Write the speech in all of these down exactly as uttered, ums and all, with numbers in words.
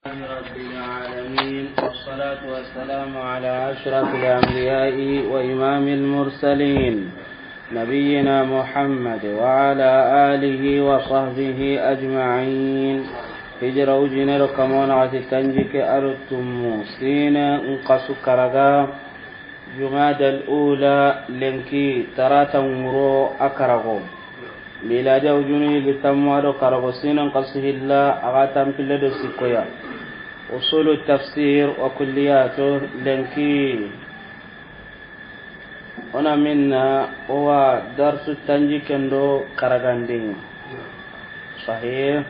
رب العالمين، والصلاة والسلام على أشرف الأنبياء وإمام المرسلين، نبينا محمد وعلى آله وصحبه أجمعين. Hijira ujine do kamo na xati tanjikke do tumu, siine n xasu karago, Jumadal Ula, lenki tarata ŋuro a karago. Miladiya ujunu yilli tanmu do karago, siine n xasu hilla, a ga tanpille do sikkoya. Usulu tafsir wa kulliyatu, lenki. O na minna, o wa darsu tanjikken do karaganden. Sahih.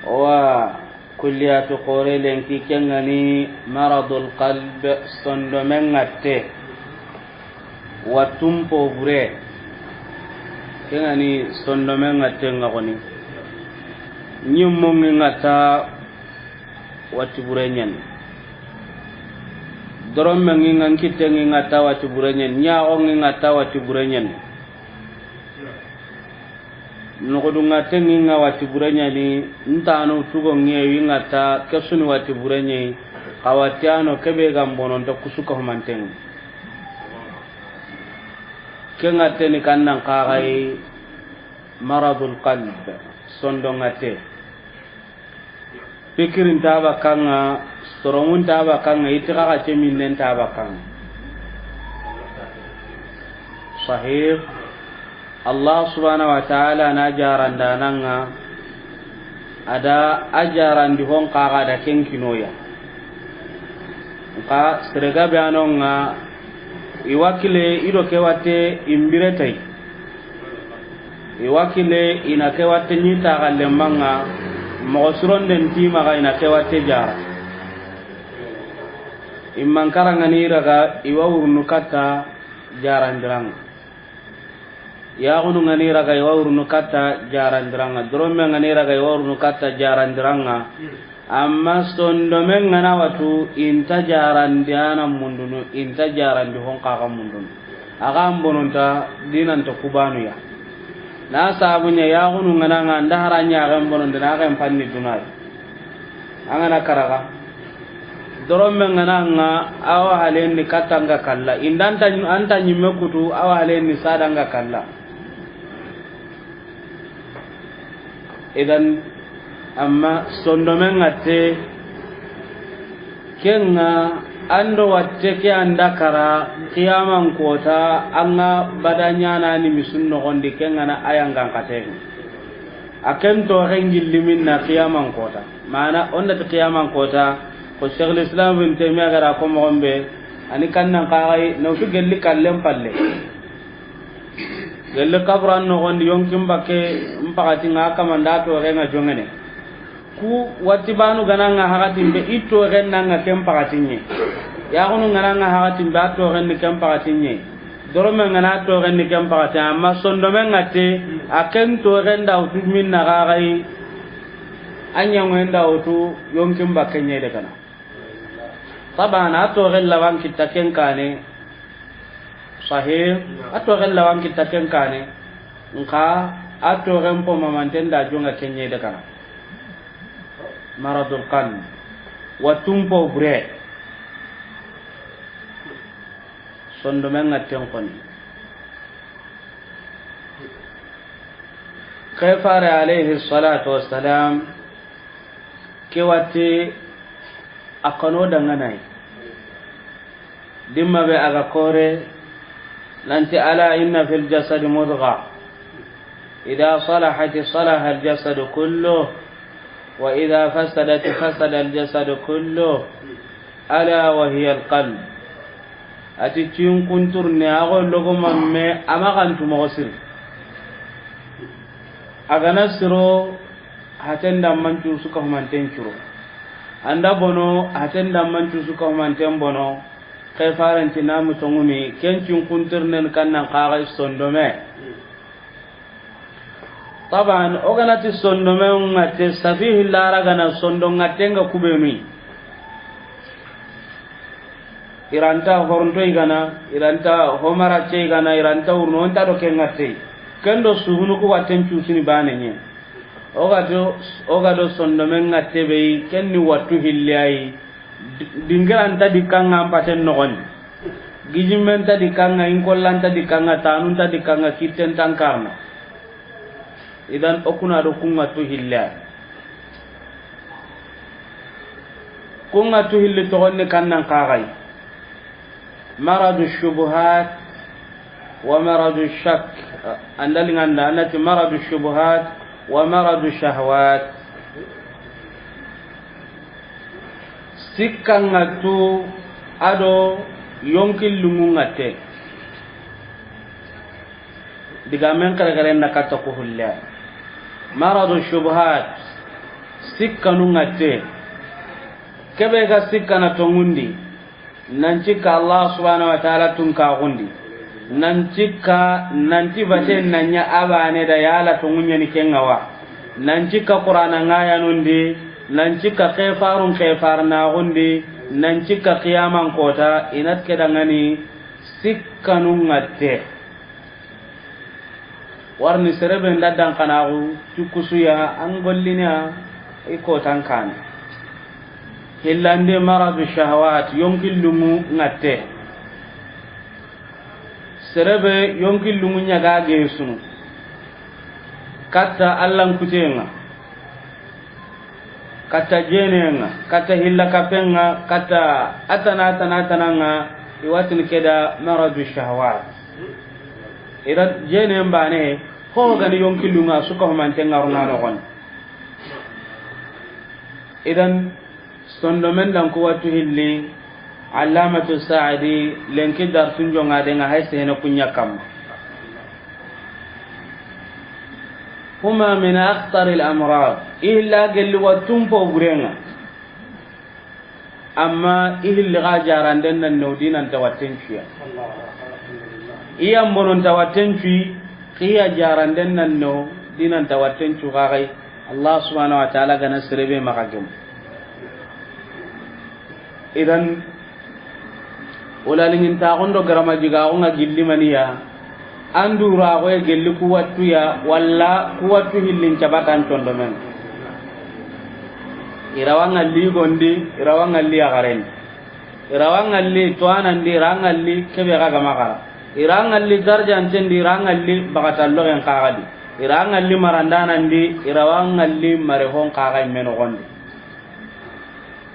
O wa kulliyatu xoore lenki, ken ga ni maradul qalb, sondomen ŋatte. Wa tunpo bure, ken ga ni sondomen ŋatte ŋa xoni. Ɲimmun ŋi ŋatta wati bure ɲani. Dorommen ŋi ŋa, n kitten ŋi ŋatta wati bure ɲani. Ɲaxon ŋi ŋatta wati bure ɲani. Noxodun ŋatten ŋi ŋa wati bure ɲani. N tanu tugon ŋi wi ŋatta, ke su ni wati bure ɲani. Xa wati a no, ke be ga n bono nta kusu ka humanten. Ke ŋatte ni kan nan xaxayi maradul qalb, sondo ŋatte. Fikirin ta bakka ŋa, sorongun ta bakka ŋa, itiqaqa ceminnen ta bakka ŋa. Sahih. Allah subhanahu wa ta'ala na jarandanan ŋa, a da a jarandi hon xaxa da ken kinoya. Nka sere ga be a no ŋa, i wa kile i do ke watte i mbire tay. I wa kile i na ke watte ɲi taxallenma ŋa, moxo sironden ti maxa i na ke watte jara. I mankara ŋa ni raga i wa wurunu katta jarandiran ŋa. Yaxunu ŋa ni raga i wa wurunu katta jarandiran ŋa. Dorommen ŋa ni raga i wa wurunu katta jarandiran ŋa. Amma sondomen ŋa na watu, i nta jarandiyana mundunu, i nta jarandi hon xaxa mundunu. A ga n bononta dinanta kubanu ya. Na sabu ɲa yaxunu ŋa na ŋa nda hara ɲa a ga n bononta na a ga n panni dunay. An ga na karaga. Dorommen ŋa na ŋa, a wa halendi katta ŋa kalla. Inda an ta, an ta ɲimme kutu, a wa halendi sada ŋa kalla. Idan, amma sondomen ŋatte, ken ŋa an do watte ke an da kara, qiyaman kota, an ŋa bada ɲana ni misun noxondi, ken ŋa na a yangan xaten. A ken toxen gilli minna qiyaman kota. Mana, o nda ti qiyaman kota, ko Sheikhul Islam Ibn Taymiyyah ga ra ko moxon be, a ni kan nan xaxayi, na wutu gelli kallen palle. Gelli kaburan noxondi yonkin bakke n paxati ŋa, a kama nda toxen ŋa joŋene. Ku watti banu ga na ŋa haxatin be, i toxen na ŋa ken paxatin ɲe. Yaxunu ga na ŋa haxatin be, a toxen ni ken paxatin ɲe. Dorommen ŋa na toxen ni ken paxatin, amma sondomen ŋatte, a ken toxen da wutu minna xaxayi, a ɲaŋoyen da wutu yonkin bakke ɲe de kana. Taban, a toxen lawan kitta ken kane. Sahih. A toxen lawan kitta ken kane. Nka a toxen po mamanten da joŋa ken ɲe de kana. Maradul qalb. Wa tunpo bure. Sondomen ŋatten xoni. Ke fare alayhi salatu wassalam, ke watti a kano danganayi. Dimma be a ga kore, nanti, "Ala inna fil jasadi mudgha. Idha salahati salaha al jasadu kullu. Wa idha fasadati fasada al jasadu kullu. Ala wa hiya al qalb." A ti cinkunturne, a go logomamme, a ma xantu moxo siri. A ga na siro, haten da mancu su ka humanten curo. An da bono, haten da mancu su ka humanten bono. Ke farenti na mu tonguni, ken cinkunturnen kan nan xaxay sondome. Taban, o ga na ti sondomen ŋatte, safihi lara ga na sondo ŋatten ga kubenu yi. I ra nta horonto yi ga na, i ra nta homara ce yi ga na, i ra nta wurno, o nta do ke ŋatte. Ken do suhunu ku watten cusini bane ɲe. O ga do, o ga do sondomen ŋa tebe yi, ken ni wattu hilli yi. Di-, dingira nta dikka ŋa an paten noxon di. Gijimmen nta dikka ŋa, in kollan nta dikka ŋa, tanun nta dikka ŋa, kitten nta an karana. Idan o ku na do ku ŋa tu hilli yi. Ku ŋa tu hilli toxon ni kannan xaxayi. Maradu shubuhat wa maradu shak. Andali ŋa nda, a na ti maradu shubuhat wa maradu shahwat. Sikka ŋa tu a do yonki lungu ŋa te. Digamen xerexeren na katta ku hulle. Maradu shubuhat, sikkanu ŋa te. Kebe ga sikka na tonŋun di, nan cikka Allah subhanahu wa ta'ala tunkaxun di, nan cikka nanti bate na ɲa a bane da, yala tonŋun ɲa ni ken ŋa wa, nan cikka Qur'ana ŋa yanun di, nan cikka xefarun xefarnaxun di, nan cikka qiyaman kota, i na ti ke da ŋa ni sikkanu ŋa te. Warni sere be nda dankanaxu ti kusuya, an gollini ya i kotan kane. Hillande maradu shahawat, yonki lungu ŋa te. Sere be yonki lungu ɲa ga gesunu katta Allan kuten ŋa, katta jenen ŋa, katta hilla kapen ŋa, katta a tana, a tana, a tana ŋa, i wa tini ke da maradu shahawat. Idan jenen bane, ho ga ni yonki lungu ŋa, su ka humanten ŋa runa noxon. Idan sondomen dan ku wattu hilli, Allamatu Saadi lenki darsun jonŋa de ŋa, hay sehene ku ɲa kamma. Huma min akhtaril amrad. I hilla gelli wattun po buren ŋa. Amma i hilli ga jaranden nan no dinan ta watten cuya. I yambonon ta watten cuyi, xiya jaranden nan no dinan ta watten cu ga gay. Allah subhanahu wa ta'ala ga na sere be maxa gemu. Idan, o la lingin ta gondo garama jiga o ŋa gilli maniya, an dura go e gelli ku wattu ya, walla ku wattu hillin cabatan tondomen. I ra wa ŋalli gondi, i ra wa ŋalli yaxaren di, i ra wa ŋalli toanan di, i ra ŋalli kebe ga gama xara, i ra ŋalli darjanten di, i ra ŋalli bakatalloxen xaxa di, i ra ŋalli marandanan di, i ra wa ŋalli marehon xaxa imme noxon di.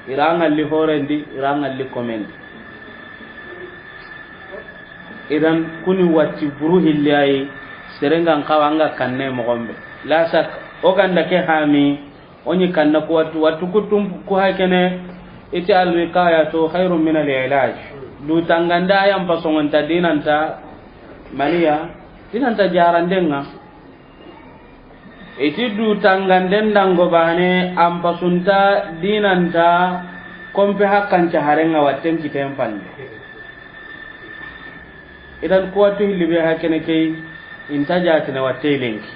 I ra ŋalli horen di, i ra ŋalli komen di. Idan kuni watti buru hilli yi, serengan xawa anga kanne moxon be. La shak, o ganda ke hami, o ɲi kanna ku wattu, wattu kuttum ku hay kene, iti alwiqayatu khairun min al-ilaj. Du tanganda yan pasongonta dinanta maniya, dinanta jarandenga. Iti du tanganden dango bane, an pasunta dinanta kompe hakkanca harenga watten kiten palle. Idan ku wattu hilli be hakene key, inta jatene watte lenki,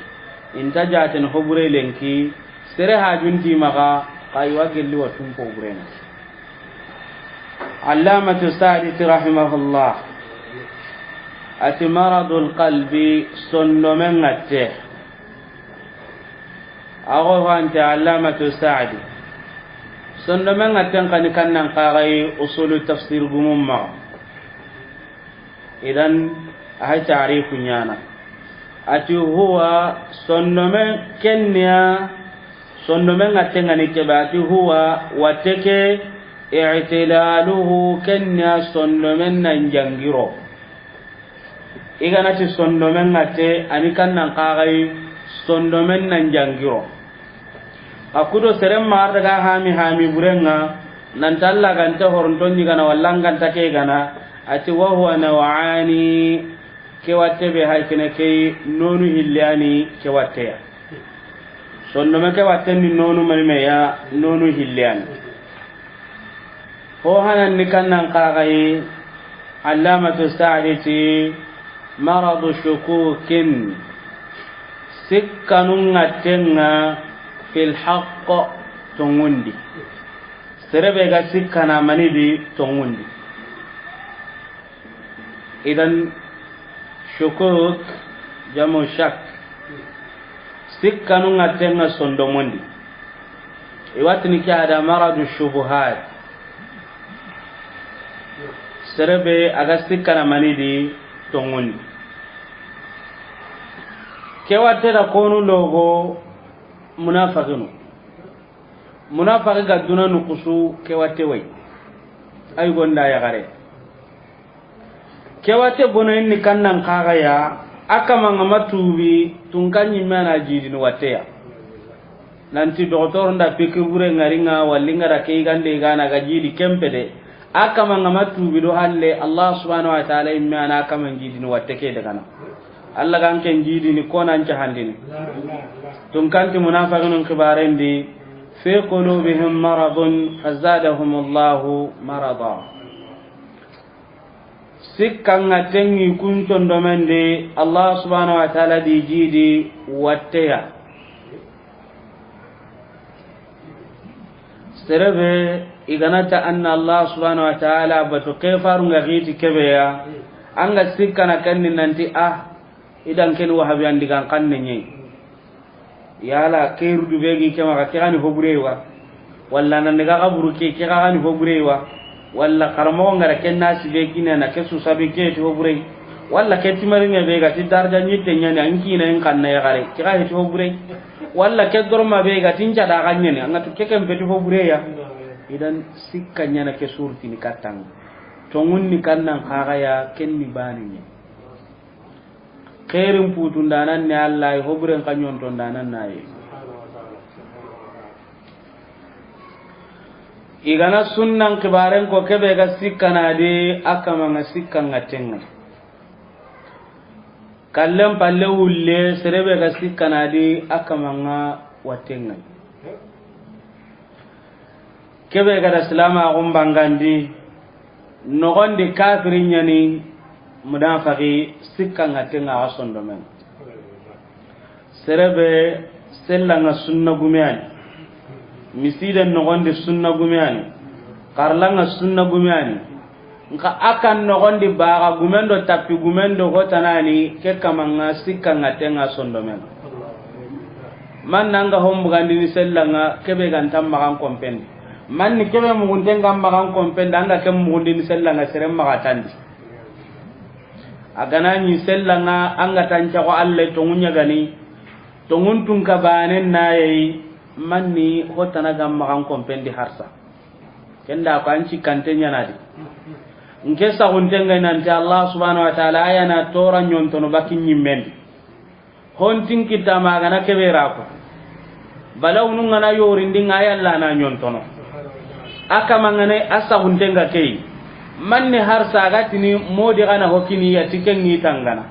inta jatene hobure lenki, sere hajunti maxa, xa i wa gelli wattun poburena. Allamatu Sa'di rahimahullah ati maradul qalbi, sondomen ŋatte. Ago hante Allamatu Sa'di, sondomen ŋatten kani kannan kaxayi usulu tafsir gumumma. Idan a hay tarifu ɲana. Ati huwa, sondomen kenniya, sondomen ŋatten ŋani kebe, ati huwa, watte ke, i'tidaluhu, kenniya sondomen nan jangiro. I ganati sondomen ŋatte, ani kannan kaxayi sondomen nan jangiro. A kudo seren maxa daga hami hami burenga, nanta Alla ganta horonton ɲigana walla nganta ke gana, ati wa huwa naw'ani, ke watte be hay kene ke nonu hilliyani ke watteya. Sondome ke watten ni nonu manimeya, nonu hilliyani. Ho hanan ni kannan kaxayi, Allamatu Sa'di ti, maradu shukukin, sikkanun ŋattenga fil haqq, tongundi. Serebe ga sikkana manidi tongundi. Idan shukuk jamu shak. Sikkanu ŋa tenŋa sondomondi. I wa tini ke a da maradu shubuhat. Sere be a ga sikkana mani di tonŋundi. Ke watte da konu logo munafaqinu. Munafaqi ga duna nukusu ke watte way. Ay gonda ya gare. Ke watte bono inni kannan kaga ya, a kama ŋa ma tubi, tun kan ɲimme a na jidini watte ya. Nanti doxotoro nda piki bure ŋari ŋa, walli ŋa da ke yigande yigana ga jidi kempe de, a kama ŋa ma tubi do halle, Allah subhanahu wa ta'ala imme a na a kama jidini watte ke daga na. Allah gan ken jidini ko nan cahandini. Tun kanti munafiqinun xibarendi, fi qulubihim maradun fazadahumullahu marada. Sikkan ŋa tenŋi kun condomen di, Allah subhanahu wa ta'ala di jidi watte ya. Sere be i ga na ta anna Allah subhanahu wa ta'ala batu ke faru ŋa xiti kebe ya, an ga sikkana ken ni nanti a, i dan ken wahabi an digan kanne ɲi. Yala ke rudu be gi ke maxa ke gani hobure wa? Walla nan daga kaburu ke ke gani hobure wa? Walla karamo ŋa ra ken na sibe kina na ke su sabi ke ti hobure? Walla ke timari ŋa be ga ti darja ɲitte ɲani an kina in kanna ya gare ke ga ti hobure? Walla ke dorma be ga tin ca da ga ɲani an ga tu ke ken be ti hobure ya? Idan sikka ɲana ke surti ni katang. Tonŋun ni kannan kaga ya ken ni bani ni. Xeerin putundanan ni Allah, i hoburen xa ɲontondanan na yi. I ga na sunnan xibaren ko kebe ga sikkana di a kama ŋa sikkan ŋa tenŋa. Kallen palle wulle sere be ga sikkana di a kama ŋa watte ŋa. Kebe ga da silamaxun bangandi, noxondi kafiri ɲani munafaqi, sikkan ŋa tenŋa a sondomen. Sere be sella ŋa sunna gumeyani, misiden noxondi sunna gumeyani, xarla ŋa sunna gumeyani. Nka a kan noxondi baga gumen do tapi gumen do hotanani ke kama ŋa sikkan ŋa tenŋa sondomen. Man na ŋa hombugandini sella ŋa kebe ga nta maxan kompendi. Man ni kebe mugunten ga maxan kompendi, an ga ke mugundini sella ŋa sere maxa tandi. A ga na ɲi sella ŋa an ga tan caxo Allah tonŋu ɲa gani. Tonŋun tun ka banen na yi, man ni hotana ga maxan kompendi harsa. Ken da ko an cikkante ɲana di. Nke saxunte ŋa nanti Allah subhanahu wa ta'ala a ya na tora ɲontono baki ɲimmen di. Hontin kita ma ga na kebe ra ko. Balawunu ŋa na yorindi ŋa ya Allah na ɲontono. A kama ŋa ne a saxunte ŋa ke yi. Man ni harsa ga tini modi ga na hokini ya ti ken ŋi tangana.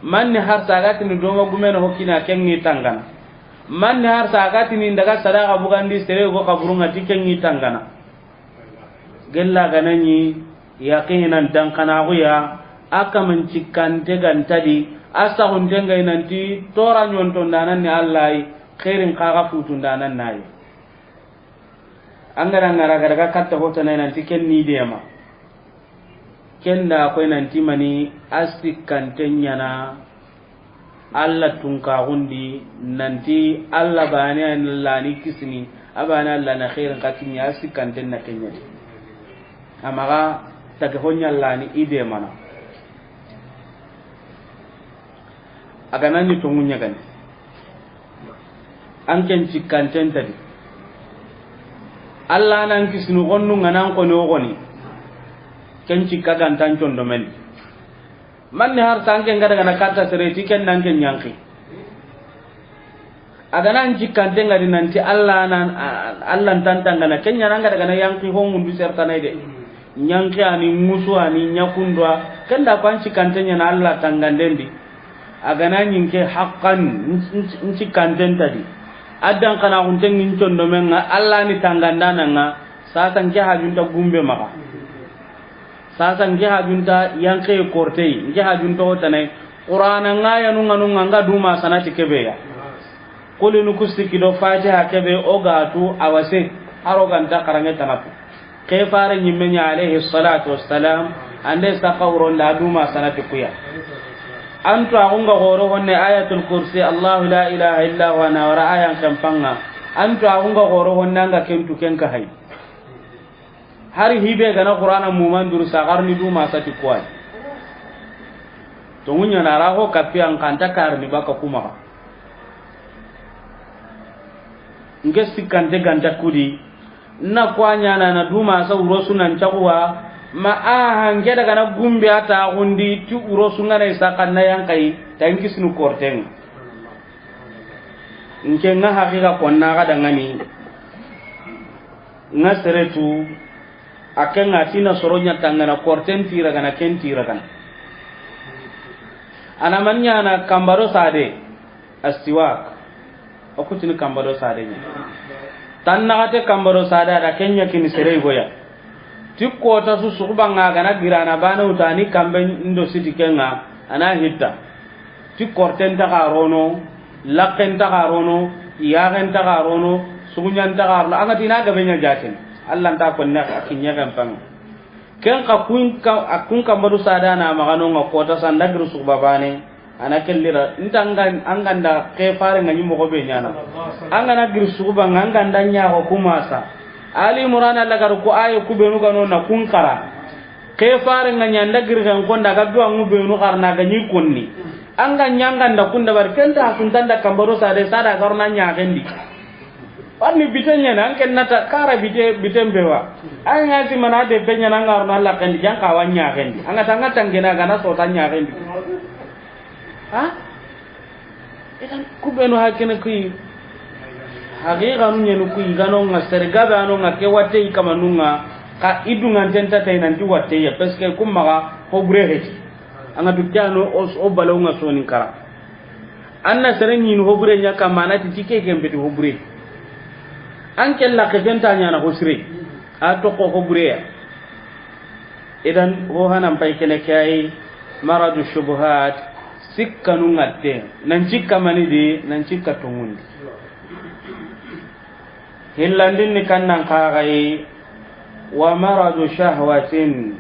Man ni harsa ga tini doma gumen hokini a ken ŋi tangana. Man ni harsa ga tini n daga sadaxa bugandi sere go kaburu ŋa ti ken ŋi tangana. Gella ga na ɲi yaqinan dankanaxu ya, a kaman cikkante ga nta di, a saxunte ŋa yi nanti tora ɲontondanan ni Allah yi, xeerin xa ga futundanan na yi. An ga da ŋa ra ga daga katta hotana yi nanti ken ni dema. Ken da koy nanti mani a sikkante ɲana Allah tunkaxundi nanti Allah bane Allah ni kisini, a bane Allah na xeerin xa kiɲa a sikkanten na ke ɲa di. A maxa tage ho ɲa Allah ni i demana. A ga na ɲi tonŋu ɲa gani. An ken cikkanten ta di. Allah nan kisini xonnu ŋa nan xoni o xoni. Ken cikka ga nta n condomen. Man ni harsa an ke ŋa daga na katta sere ti ken nan ke ɲanki. A ga na n cikkante ŋa di nanti Allah nan, Allah n tantangana ken ɲa na ŋa daga na yanki ho mundu sertanay de. Ɲanki ani musu ani ɲakundwa ken da ko an cikkante ɲana Allah tanganden di. A ga na ɲi n ke haqqan n cikkanten ta di. A dankanaxunte ŋi n condomen ŋa Allah ni tangandana ŋa. Sasa n ke hajunta gumbe maxa. Sasa n ke hajunta yanke kortey, n ke hajunta hotanay. Qur'ana ŋa yanu ŋa nu ŋa n ga duma sanati kebe ya. Kulinu ku sikki do Fatiha kebe o ga tu a wase. Haro ga nta xaranŋe tanatu. Ke fare ɲimme ɲa alayhi salatu wassalam, an de saxa wuronda a duma sanati ku ya. An to axun ga xoro honne Ayatul Kursi, Allahu la ilaha illa huwa na wara ayan kempanga. An to axun ga xoro honne an ga kentu ken ka hay. Hari hibe gana Qur'ana muman duru sagarni du masati kuwai. To munya na raho kapiyan kanta karni baka kuma. Nke sikkante ganta kudi. Na kwa nyana na duma sa urosu nan caguwa. Ma aha nke daga na gumbe ata gundi ti urosu ngana isa kanna yankai. Tanki sinu korten. Nke nga hakika konna ga dangani. Nga seretu. A ke nga tina soro nya tangana korten tira gana ken tira gana. Ana man nyana kambaro sade. Astiwak. O kutini kambado sade nya. Tan naxate kambado sade ada kenya kini sere goya. Ti kota su suxuba nga gana girana bana utani kambe ndo siti kenga ana hitta. Ti korten ta xarono, lakken ta xarono, yagen ta xarono, sugunyan ta xarono, anga tina gabe nya jaten. Allah nta ko ne akinya kan pang. Ken ka kun ka, a kun kambadu sadana magano nga kota sanda giri suxuba bane. Ana kellira nta anga, anga nda ke fare nga ni mogo be nyana. Anga na giri suxuba nga anga nda nya ko kumasa. Ali Imran Allah garu ko aye ku benu gano na kun kara. Ke fare nga nyanda giri kan konda ga duwa ngu benu karna ga ni konni. Anga nyanga nda kunda bar kenta kun tanda kambadu sade sada garna nya gendi. Warni biten ɲana, an ken nata kara bite, biten bewa. An ŋa ti mana de pe ɲana, an ŋa ro na la kendi, jan ka wa ɲa kendi. An ŋa ta, an ŋa tangena gana so ta ɲa kendi. Ha? Idan, ku benu hakene kuyi. Haqiqa nu ɲenu kuyi, gano ŋa serga be ano ŋa ke watte i kamanu ŋa, ka i dunŋanten ta tay nanti watte ya, parce que ku maxa ho bure heti. An ŋa du ke ano o, o balaw ŋa sonin kara. An na sere ɲini ho bure ɲa kamma, a na ti ti ke ken beti ho bure. An ke laxe ken ta ɲana ho sire. A toxo ho bure ya. Idan, ho hanan pay kene ke ay maradu shubuhat, sikkanu ŋatte, nan cikka mani di, nan cikka tonŋundi. Hillandin ni kannan kaxayi, wa maradu shahwatin,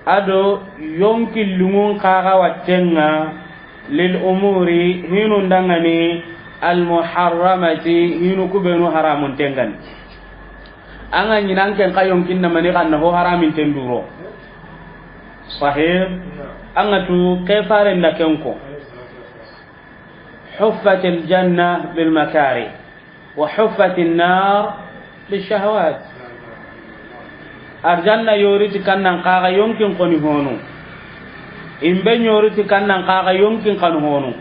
ado yonki lungun kaxa wattenga, lil umuri, hinu ndangani, al muharramati, hinu kubenu haramun tengani. Anga ɲinan ken ka yonkin na mani kanna ho haramin tenduro. Sahih, anga tu kefare nda kenko. Huffatil janna bil makari. Wa huffati nnar bishahawat. Arjanna yori ti kannan kaxa yonkin koni honu. Imbe yori ti kannan kaxa yonkin kanu honu.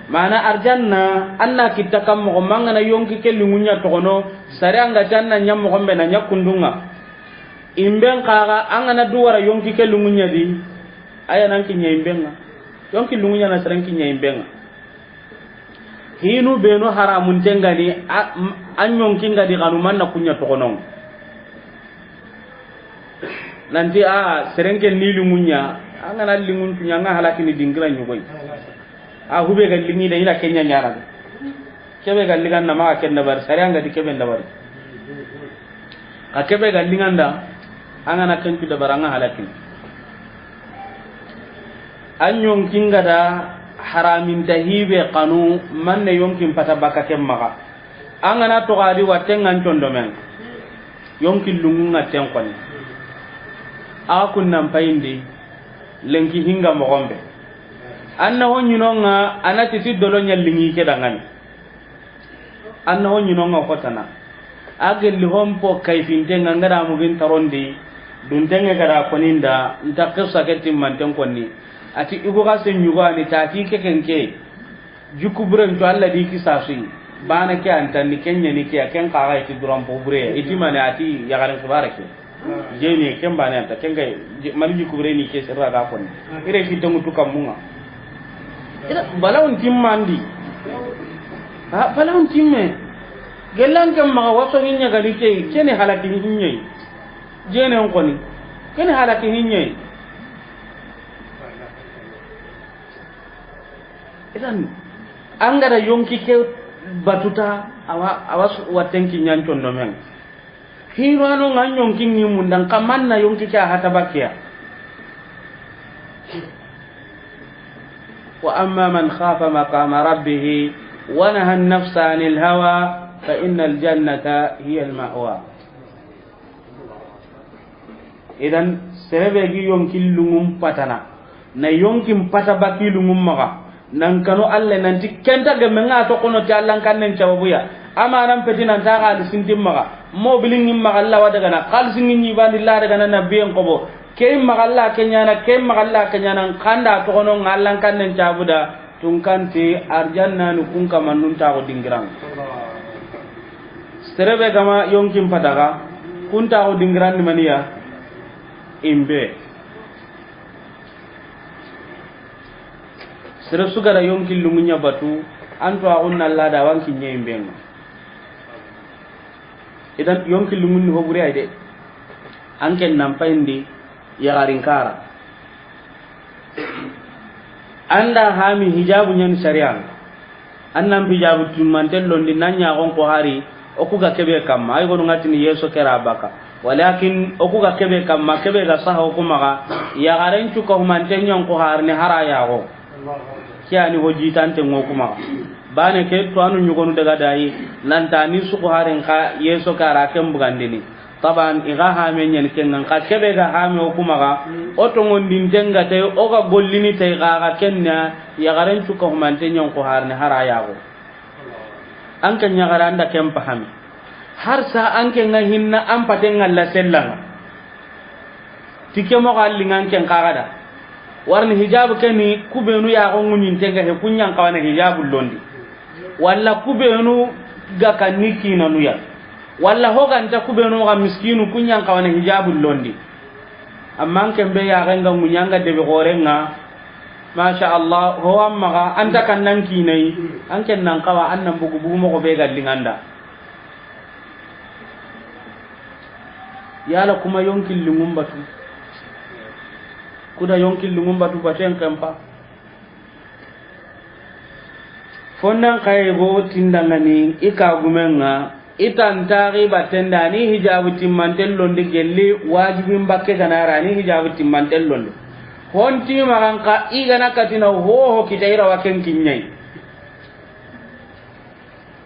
Mana arjanna anna kitta kam moxo mangana yonki ke lungunya toxono, sare anga janna ɲam moxo mbe na ɲa kundunga. Imben kaxa angana duwara yonki ke lungunya di, aya nan kinya imbenga. Yonki lungunya na saren kinya imbenga. Hinu benu haramun tengani, a, m-, a ɲonkin ga di xanu manna kunya toxonon. Nanti a serenke ni lingunya, an gana lingun tunya nga halakini dingira ɲugoy. A hube ga lingi da ina kenya ɲana. Kebe ga lingan na ma ken dabari, sare anga di kebe dabari. Ka kebe ga linganda, an gana kencu dabara nga halakini. An yonkin ga da haramin ta hibe kanu manne yonkin pata baka ken maxa. An gana to gadi watten ngan condomen. Yonkin lungun ngatten koni. A kunnan payindi lenki hinga moxombe. An na ho ɲinonga a na ti ti dolo ɲa lingi ke dangani. An na ho ɲinonga xotana. A gelli hompo kayfinte nga nga da mugin tarondi. Duntenge ga da koninda nta qissa ke timmanten konni. A ti igu xa se ɲugani ta ti ke ken ke. Jikku buren to Allah di kisa suyi. Bana ke antandi kenya ni ke, ken kaxa iti duran po bure. Iti mane a ti yaxaren xibara ke. Jeni ken bane anta, ken kay, je-, mani jikku bure ni ke sirra ga konni. Ire ki tongu tu kammunga. Ira balawun timmandi. Ha, balawun timme. Gellan ken maxa waso hinya gani ke, kene halaki hinyai. Jeni on koni. Kene halaki hinyai. Idan, an ga da yonki ke batuta, awa, awa su-, watten ki ɲan condomen. Hirano nga yonki ngi mundan, kamanna yonki ke a hata bakiya. وأما من خاف مقام ربه ونهى النفس عن الهوى فإن الجنة هي المأوى. Idan, sere be gi yonki lungun patana, na yonkin pata baki lungun maxa, nan kanu Alla nanti kenta gemme nga to kono ti Alla kannen sababu ya. Ama nan peti nan ta xalisin ti maxa, mobilin ŋin maxa Alla wa daga na, xalisin ŋin ɲi bandi la daga na nabiyen xobo. Ke maxa Alla ke ɲana, ke maxa Alla ke ɲana, kanda to kono nga Alla kannen sababu da. Tunkanti arjanna ni kun kamannun taxu dingiran. Sere be gama yonkin pataga, kun taxu dingiran ni maniya? Imbe. Sere sugara yonkin lumunya batu, an to axun nalla da wan kinye imbenga. Idan yonki lungun ni hobure ay de. An ken nan payindi yaxarin kara. Anda hami hijabu ɲan sariyan. An nan hijabu timmanten londi nan ɲaxon ko hari, o ku ga kebe kamma, ay gonu ngatini yeso kera baka. Walakin o ku ga kebe kamma, kebe ga saha o ku maxa, yaxaren cuka humanten ɲan ko harini hara yaxo. Kiyani ho jitante ŋo kuma. Bane ke to anu ɲugonu daga dayi, nanta ni suku harin ka yeso kara ken bugandini. Taban i ga hame ɲani ken ŋan ka kebe ga hame o kuma ga, o to ngondin tenga te o ga gollini te ga ga kenna, yaxaren cuka humante ɲan ko harni hara yaxo. An ke ɲaxara anda ken pahami. Har sa an ke nga hinna an paten nga la sellanga. Ti ke moxo a lingan ken kaxada. Warni hijabu ke ni kubenu yaxo ŋuɲinte ga he kunɲan kawana hijabu londi. Walla kubenu ga kanni kinanu ya. Walla hoganta kubenu ga miskinu kunɲan kawana hijabu londi. Amma an ken be yaxen ga ŋuɲanga debe xoren ŋa. Masha Allah, ho an maxa, an ta kannan kinai, an ken nan kawa, an nan bugu bugu moxo be ga linganda. Yala kuma yonkin lungun batu. Kuda yonkin lungun batu, batu en kempa. Fonnan kaye go tindangani i ka gumenga, i tan taxi battenda ni hijabu timmanten londi gelli wajibin bakke ganara ni hijabu timmanten londi. Honti maxan ka i gana katina hoho kita i rawa ken kiɲai.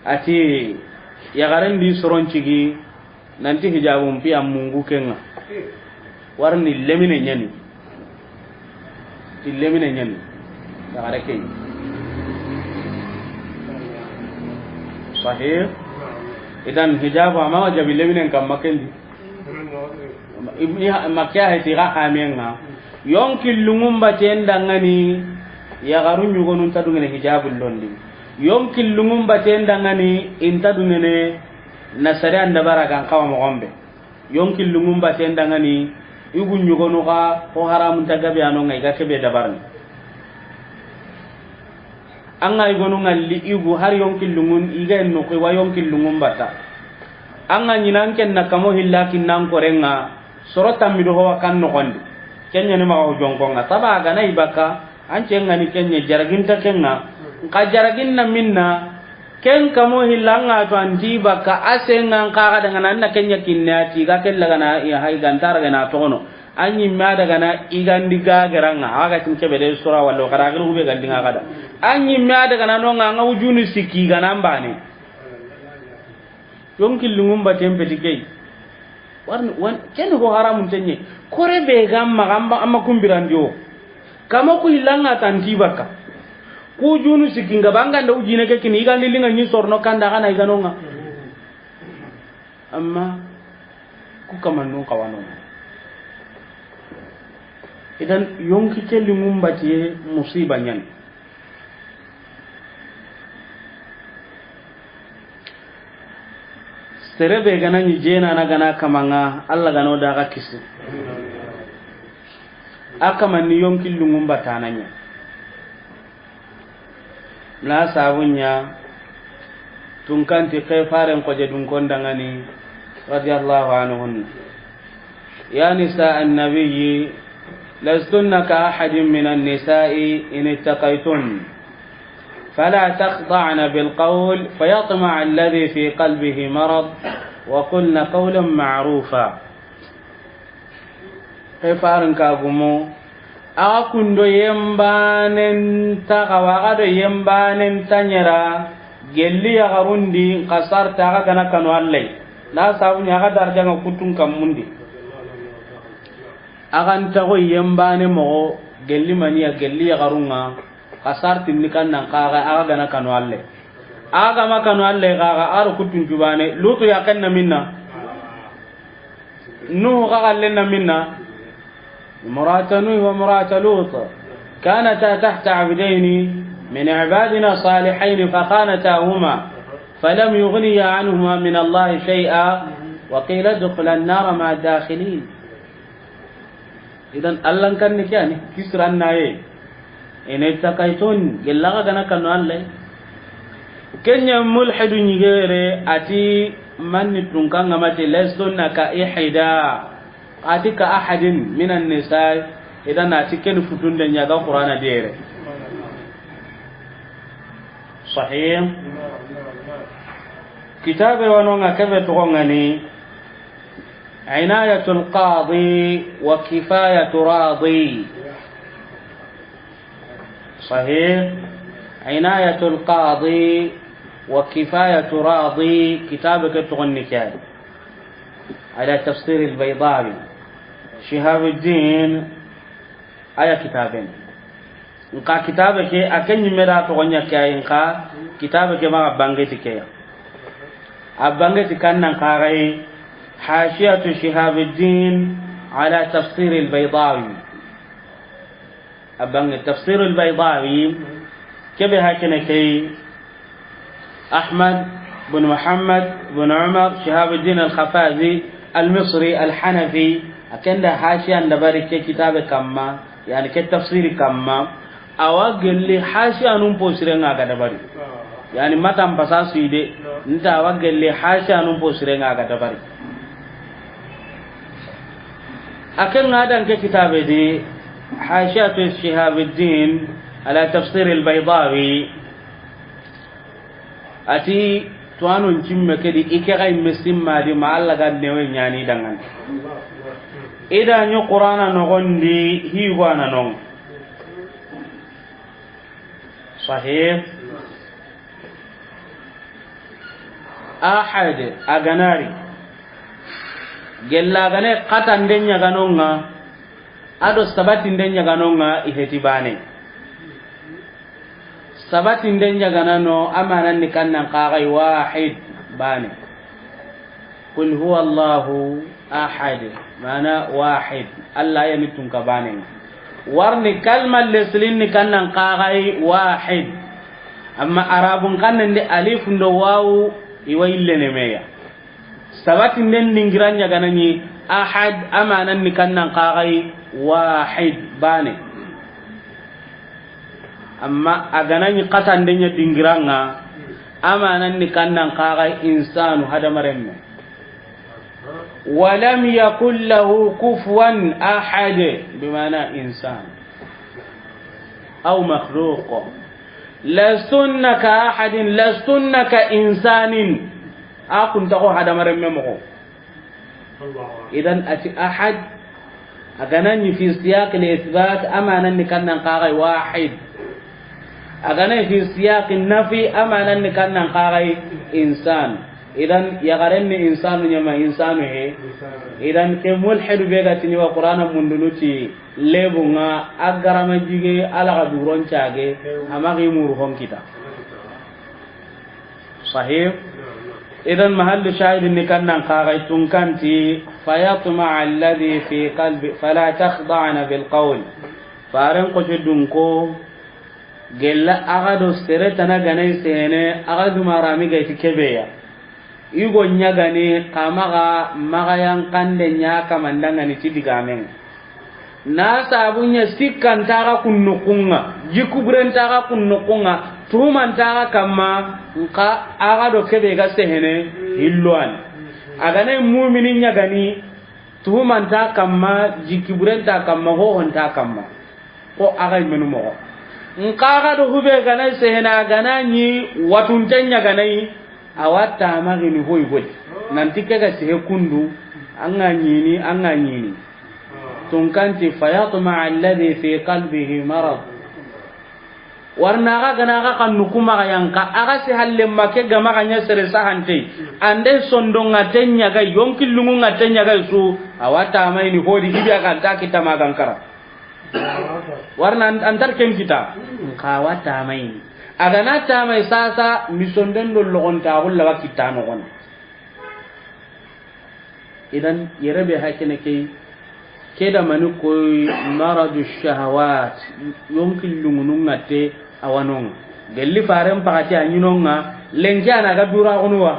Ati yaxaren di soron cigi. Nanti hijabun piya mungu kenga. Warni lemine ɲani. Ti lemine ɲani. Yaxare ke. Sahih. Idan hijabu ama wajabi leminen kamma kendi. Makiya heti ga hamenga. Yonki lungun baten dangani. Yaxaru ɲugonun ta dungene hijabu londi. Yonki lungun baten dangani inta dungene. Na sariyan dabara gan kawa moxon be. Yonki lungun baten dangani, igu ɲugonu ga ho haramun ta gabe anonga i ga kebe dabarni. An ga igonu ngalli igu har yonki lungun i ga en noxi wa yonki lungun bata. An ga ɲinan ken na kamo hilla kinnan korenga, soro tammido ho wa kan noxondi. Kenya ni maxa ho jonkonga. Saba gana i baka, an cenga ni kenya jaraginta kenga. Nka jaragin na minna, Ken kamo hillanga to anti baka asengan kaga daga nan na kenya kinne ati ga kella gana ya hay gantara gana tono. Anyi ma daga na igandi ga garanga aga tin kebe de sura wallo kara giru be gandinga kada. Anyi ma daga na no nga nga wujunu siki gana mbane. Yonki lungum ba tempe dikey. Warni wan ken ho haramun tenye. Kore be gam magamba amma kumbirandio. Kama ku hillanga tanti baka. Ku junu sikinga banga nda ujine ke kini igandi linga ni sorno kanda kana iganonga. Amma ku kamanun kawano. Idan yonki ke lungum batiye musiba nyan. Sere be gana ni jena na gana kamanga Allah gano daga kisi. A kamanni yonki lungum batana nya. Na sabunya tunkanti ke faren ko je dun kondangani radiyallahu anhunna. يا نساء النبي لستن كأحد من النساء إن اتقيتن فلا تخضعن بالقول فيطمع الذي في قلبه مرض وقلن قولا معروفا. Ke farin ka gumo Axa kundo yembanen taxawa, axa do yembanen taɲera, gelli yaxarundi, xa sarta axa gana kanu Alla yi. Na sabu ɲa axa darjanga kutun kammundi. Axa ntaxo yembane moxo, gelli maniya, gelli yaxarunga, xa sartindi kannan kaxa, axa gana kanu Alla yi. Axa gama kanu Alla yi kaxa, axa do kutun cubane, Lutu yaxen na minna. Nuhu xa xallen na minna. امرأة نوح وامرأة لوط كانتا تحت عبدين من عبادنا صالحين فخانتاهما فلم يغنيا عنهما من الله شيئا وقيل ادخلا النار مع الداخلين. Idan, Allan kanni ke ani, kisiran naye. Ene takayton, gella xa gana kanu Alla yi. Kenya mulhidu ɲigere, ati manni tunkanga mati, لستن كإحدى. Ati كأحد من النساء, idan ati ken futunde ɲaga Qur'ana dere. Sahih. Kitabe wanonga kebe togongani, عناية القاضي وكفاية راضي. Sahih. عناية القاضي وكفاية راضي, kitabe ke togonni ke ay. على تفسير البيضاوي. Shihabuddin, aya kitaben. Nka kitabe ke, a ke ɲimme da togonya ke ay, nka kitabe ke maxa bangeti ke ya. A bangeti kannan kaxay, حاشية شهاب الدين على تفسير البيضاوي. A bange Tafsirul Baydawi, kebe hakene kay, Ahmad bin Muhammad bin Umar Shihabuddin Al-Khafazi Al-Misri Al-Hanafi, a kenda hashiyan dabari ke kitabe kamma, yani ke tafsiri kamma, awa gelli hashiyanun posirenga ga dabari. Yani matan pasa suide, nta awa gelli hashiyanun posirenga ga dabari. A ke ŋa dan ke kitabe di, Hashiyatu Shihabuddin ala Tafsir al-Baydawi, ati tuwanon cimme ke di, i ke ga i me simma di ma Alla ga newe ɲani dangan. I da ɲi Qur'ana noxon di, hi go a na non. Sahih. Ahad, a ga na ri. Gella a ga na xatande ɲaganonga, a do sabatinde ɲaganonga, i heti bane. Sabatinde ɲaganano, a manan ni kannan kaxay wahid bane. Qul huwa Allahu ahad, mana wahid. Alla ya ni tunka banen. Warni kalma leslin ni kannan kaxay wahid. Amma Arabun kannen di alif ndo wawu, i wa illene meya. Sabatinden dingiran ɲa ga na ɲi ahad, a manan ni kannan kaxay wahid bane. Amma a ga na ɲi xatande ɲa dingiranga, a manan ni kannan kaxay insanu, hadamarenme. Walam yakun lahu kufuwan ahad, bimana insan. Aw makhluq. Lastunna ka ahadin, lastunna ka insanin. A kuntaxo hadamarenme moxo. Idan a ti ahad, a ga na ɲi fi siyaq al-ithbat, a manan ni kannan kaxay wahid. A ga na ɲi fi siyaq an-nafi, a manan ni kannan kaxay insan. Idan yaxaren ni insanu ɲa ma, insanu he. Idan ke mulhidu be ga tini wa Qur'ana mundunu ti lebunga, a garama jige, Alla ga duron cage, a ma gi muru hon kita. Sahih. Idan mahallu shahid ni kannan kaxay tunkanti, fayatma alladhi fi qalbi, fala takhda'na bil qawl. Faren ko ce dunko, gella a ga do sere tana ga na i sehene, a ga dumarami ga i ti kebeya. I go ɲagani xa maxa, maxa yan kande ɲa kamandangani ti digamen. Na sabu ɲa sikkantaxa kunnukunga, jikuburentaxa kunnukunga, tuhumantaxa kamma, nxa axa do kebe ga sehene, hilloani. A ga na mumini ɲagani, tuhumanta kamma, jikiburenta kamma, hohonta kamma. Ko axa menu moxo. Nxa axa do hube ga na sehene, a ga na ɲi watunte ɲaganayi, a wa tamaxini hoy goy. Nanti ke ga sehe kundu, an ga ɲini, an ga ɲini. Tunkanti, fayatma alladhi fi qalbihi marad. Warna ga gana ga kan nuku maxa yanka, a ga si halle ma ke ga maxa ɲa sere sahante. Ande sondonga tenya ga, yonki lungunga tenya ga su, a wa tamay ni hodi hibi a ga nta kita ma ga nkara. Warna an-, antar ken kita, nka wa tamay ni. A gana tamay sasa, mi sonden do logonta gulla wa kita no gon. Idan, yere be hakene ke, ke da mani koy maradu shahawat, yonki lungunu ngate awanonga. Gelli faren pakati a ɲinonga, lenki ana ga dura gunuwa.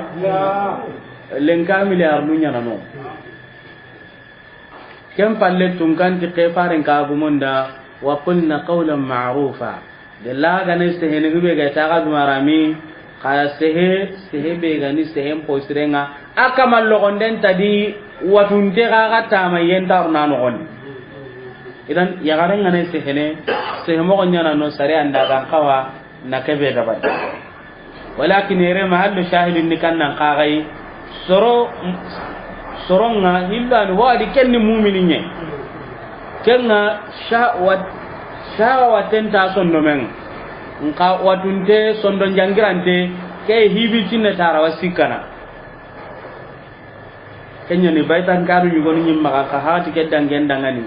Lenka miliar nu ɲana no. Ken palle tunkanti ke faren ka gumunda, wa qulna qawlan ma'rufa. Gella gane sehene hube ga taga dumarami, xa sehe, sehe be gani sehen posirenga, a kama logonden tadi watunte ga ga tama yentaruna nogondi. Idan, yagaren gane sehene, sehe mogo ɲana no sare anda gan kawa na kebe dabari. Walakin ere mahallu shahidin ni kannan kagai, soro, soronga hillani ho adi kenni mumini ɲe. Kenga shahwat, shahwaten ta sondomen. Nka watunte sondon jangirante ke hibi cinne tara wa sikkana. Kenya ni baytan kanu ɲugonu ɲimma ka hati ke dangen dangani.